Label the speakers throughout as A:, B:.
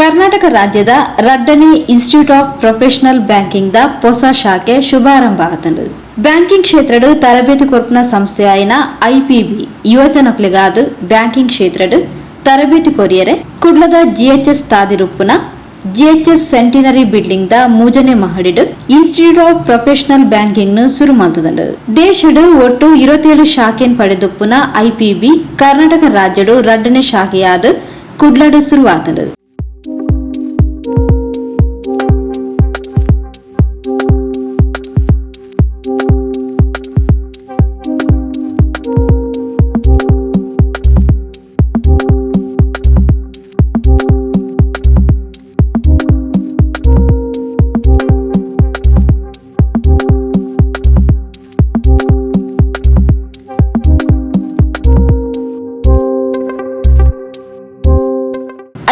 A: Karnataka ರಾಜ್ಯದ ರಡ್ಡನೇ institute of professional banking the ಹೊಸ ಶಾಖೆ ಶುಭಾರಂಭ ಆತಂಡು. ಬ್ಯಾಂಕಿಂಗ್ ಕ್ಷೇತ್ರಡ್ ತರಬೇತಿ ಕೊರ್ಪುನ ಸಂಸ್ಥೆಯಾಯಿನ ಐಪಿಬಿ ಯುವಜನಕ್ಲೆಗಾದ್ ಬ್ಯಾಂಕಿಂಗ್ ಕ್ಷೇತ್ರಡ್ ತರಬೇತಿ ಕೊರಿಯರೆ ಕುಡ್ಲದ ಜಿಎಚ್ಎಸ್ ತಾದಿರುಪ್ಪುನ GHS centenary building the ಮೂಜನೇ ಮಹಡಿಡ್ institute of professional banking ನು ಸುರು ಮಲ್ತದಂಡು. ದೇಶಡ್ ಒಟ್ಟು 27 ಶಾಖೆನ್ ಪಡೆದುಪ್ಪುನ ಐಪಿಬಿ ಕರ್ನಾಟಕ ರಾಜ್ಯಡು ರಡ್ಡನೇ ಶಾಖೆಯಾದ ಕುಡ್ಲಡ್ ಶುರುವಾತಂಡು.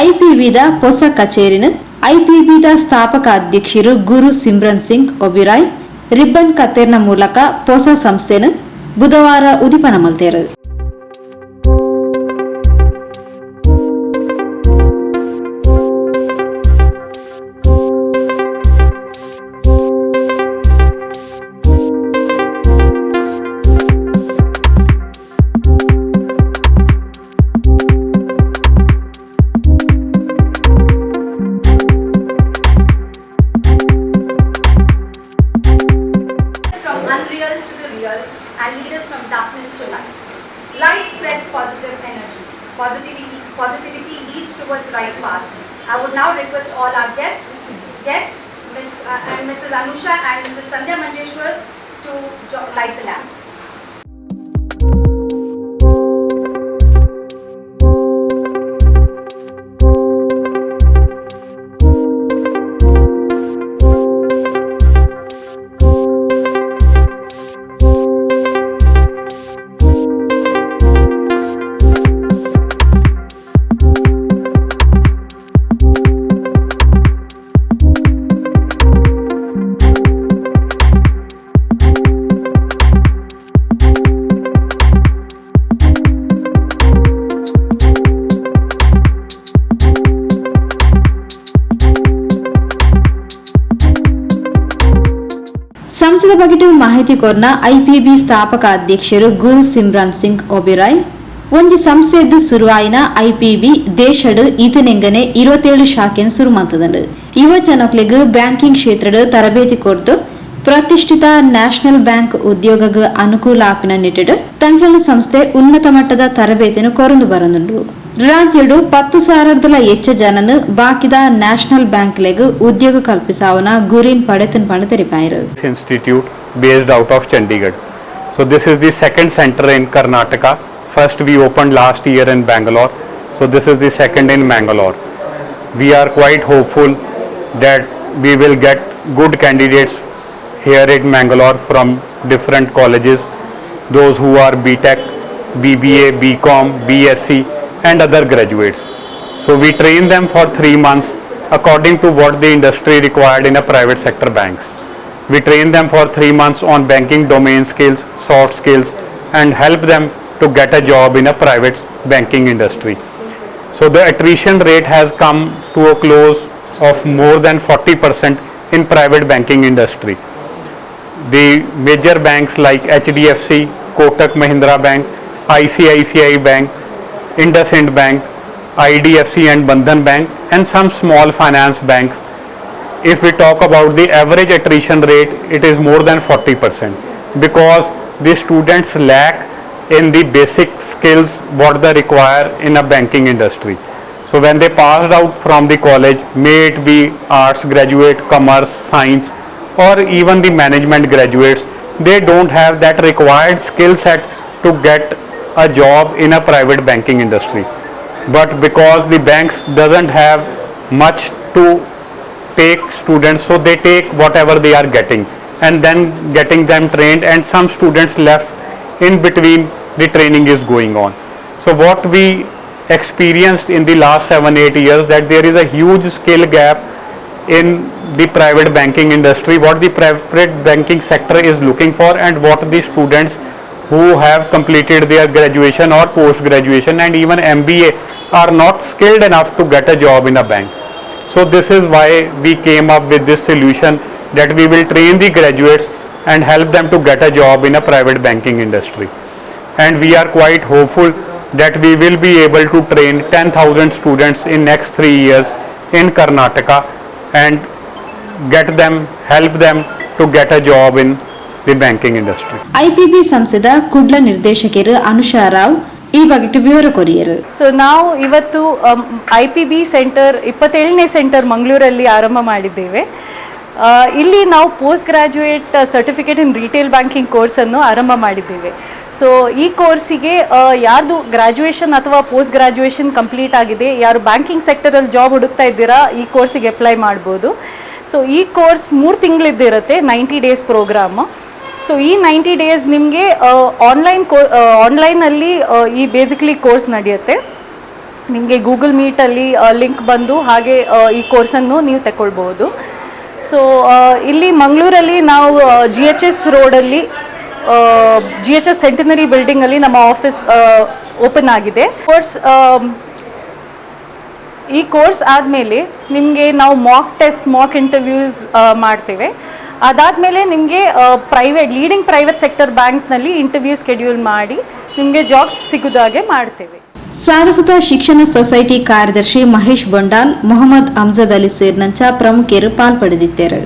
A: ಐಪಿಬಿದ ಹೊಸ ಕಚೇರಿನ ಐಪಿಬಿದ ಸ್ಥಾಪಕ ಅಧ್ಯಕ್ಷರು ಗುರು ಸಿಮ್ರನ್ ಸಿಂಗ್ ಒಬಿರಾಯ್ ರಿಬ್ಬನ್ ಕತ್ತೇರ್ನ ಮೂಲಕ ಹೊಸ ಸಂಸ್ಥೆನ ಬುಧವಾರ ಉದಿಪನ ಮಲ್ತೇರು.
B: From unreal to the real and lead us from darkness to light. Light spreads positive energy. Positivity leads towards right path. I would now request all our guests, Ms. And Mrs. Anusha and Mrs. Sandhya Manjeshwar to light the lamp.
A: ಸಂಸದ ಬಗೆಟು ಮಾಹಿತಿ ಕೋರ್ನ IPB ಸ್ಥಾಪಕ ಅಧ್ಯಕ್ಷರು ಗುರು ಸಿಮ್ರಾನ್ ಸಿಂಗ್ ಒಬಿರಾಯ್, ಒಂಜಿ ಸಂಸ್ಥೆಯದ್ದು ಸುರುವಾಯಿನ ಐಪಿಬಿ ದೇಶಡ್ ಈತನೆಂಗನೆ 27 ಶಾಖೆನ್ ಸುರು ಮಲ್ತದಂಡು. ಯುವ ಜನಕ್ಲೆಗ್ banking ಕ್ಷೇತ್ರಡ್ ತರಬೇತಿ ಕೊರ್ದು ಪ್ರತಿಷ್ಠಿತ ನ್ಯಾಷನಲ್ ಬ್ಯಾಂಕ್ ಉದ್ಯೋಗಗ್ ಅನುಕೂಲ ಆಪಿನ ನಿಟ್ಟಿಡ್ ತಂಕ್ಲೆನ ಸಂಸ್ಥೆ ಉನ್ನತ ಮಟ್ಟದ ತರಬೇತಿಯನ್ನು ಕೊರೊಂದು ಬರೊಂದುಂಡು. ರಾಜ್ಯಡು 10,000ದಲ ಹೆಚ್ಚ ಜನನ್ ಬಾಕಿದ ನ್ಯಾಷನಲ್ ಬ್ಯಾಂಕ್ಲೆಗ್ ಉದ್ಯೋಗ ಕಲ್ಪಿಸಾವನ ಗುರಿನ್ ಪಡೆತನ್ ಪಂಡ ತೆರಿಪಾಯರು.
C: Institute based out of Chandigarh. So this is the second center in Karnataka. First we opened last year in Bangalore. So this is the second in Mangalore. We are quite hopeful that we will get good candidates here at Mangalore from different colleges, those who are BTech, BBA, BCom, BSc and other graduates. So we train them for 3 months according to what the industry required in a private sector banks. We train them for 3 months on banking domain skills, soft skills, and help them to get a job in a private banking industry. So the attrition rate has come to a close of more than 40% in private banking industry. The major banks like HDFC, Kotak Mahindra Bank, ICICI Bank, IndusInd Bank, IDFC and Bandhan Bank, and some small finance banks. If we talk about the average attrition rate, it is more than 40% because the students lack in the basic skills what they require in a banking industry. So when they passed out from the college, may it be arts graduate, commerce, science, or even the management graduates, they don't have that required skill set to get a job in a private banking industry. But because the banks doesn't have much to take students, so they take whatever they are getting and then getting them trained, and some students left in between the training is going on. So what we experienced in the last 7-8 years, that there is a huge skill gap in the private banking industry, what the private banking sector is looking for and what the students who have completed their graduation or post graduation and even MBA are not skilled enough to get a job in a bank. So this is why we came up with this solution, that we will train the graduates and help them to get a job in a private banking industry. And we are quite hopeful that we will be able to train 10,000 students in next 3 years in Karnataka and get them, help them to get a job in the banking industry.
A: IPB ಸಂಸ್ಥೆದ ಕುಡ್ಲ ನಿರ್ದೇಶಕರು ಅನುಷಾ ರಾವ್ ಈ ಬಗ್ಗೆ ವಿವರ courier.
D: ಸೊ ನಾವು ಇವತ್ತು ಐಪಿಬಿ centre 27ನೇ centre ಮಂಗಳೂರಲ್ಲಿ ಆರಂಭ ಮಾಡಿದ್ದೇವೆ. ಇಲ್ಲಿ ನಾವು post graduate certificate in retail banking ಕೋರ್ಸನ್ನು ಆರಂಭ ಮಾಡಿದ್ದೇವೆ. ಸೊ ಈ ಕೋರ್ಸಿಗೆ ಯಾರ್ದು ಗ್ರ್ಯಾಜುಯೇಷನ್ ಅಥವಾ ಪೋಸ್ಟ್ ಗ್ರ್ಯಾಜುಯೇಷನ್ ಕಂಪ್ಲೀಟ್ ಆಗಿದೆ, ಯಾರು ಬ್ಯಾಂಕಿಂಗ್ ಸೆಕ್ಟರಲ್ಲಿ ಜಾಬ್ ಹುಡುಕ್ತಾ ಇದ್ದೀರಾ, ಈ ಕೋರ್ಸಿಗೆ ಅಪ್ಲೈ ಮಾಡ್ಬೋದು. ಸೊ ಈ ಕೋರ್ಸ್ 3 ತಿಂಗಳಿದ್ದಿರುತ್ತೆ, 90 ಡೇಸ್ ಪ್ರೋಗ್ರಾಮು. ಸೊ ಈ 90 ಡೇಸ್ ನಿಮಗೆ ಆನ್ಲೈನಲ್ಲಿ ಈ ಬೇಸಿಕಲಿ ಕೋರ್ಸ್ ನಡೆಯುತ್ತೆ. ನಿಮಗೆ ಗೂಗಲ್ ಮೀಟಲ್ಲಿ ಲಿಂಕ್ ಬಂದು ಹಾಗೆ ಈ ಕೋರ್ಸನ್ನು ನೀವು ತಗೊಳ್ಬೋದು. ಸೊ ಇಲ್ಲಿ ಮಂಗಳೂರಲ್ಲಿ ನಾವು ಜಿಎಚ್ಎಸ್ ರೋಡಲ್ಲಿ ಜಿಎಚ್ಎಸ್ ಸೆಂಟಿನರಿ ಬಿಲ್ಡಿಂಗಲ್ಲಿ ನಮ್ಮ ಆಫೀಸ್ ಓಪನ್ ಆಗಿದೆ. ಈ ಕೋರ್ಸ್ ಆದಮೇಲೆ ನಿಮಗೆ ನಾವು ಮಾಕ್ ಟೆಸ್ಟ್, ಮಾಕ್ ಇಂಟರ್ವ್ಯೂಸ್ ಮಾಡ್ತೇವೆ. ಅದಾದಮೇಲೆ ನಿಮಗೆ ಲೀಡಿಂಗ್ ಪ್ರೈವೇಟ್ ಸೆಕ್ಟರ್ ಬ್ಯಾಂಕ್ಸ್ನಲ್ಲಿ ಇಂಟರ್ವ್ಯೂ ಸ್ಕೆಡ್ಯೂಲ್ ಮಾಡಿ ನಿಮಗೆ ಜಾಬ್ ಸಿಗೋದಾಗೆ ಮಾಡ್ತೇವೆ.
A: ಸಾರಸ್ವತ ಶಿಕ್ಷಣ ಸೊಸೈಟಿ ಕಾರ್ಯದರ್ಶಿ ಮಹೇಶ್ ಬೊಂಡಾಲ್, ಮೊಹಮ್ಮದ್ ಅಮ್ಜದ್ ಅಲಿ ಸೇರಿನಂಚ ಪ್ರಮುಖರು ಪಾಲ್ಪಡೆದಿದ್ದರು.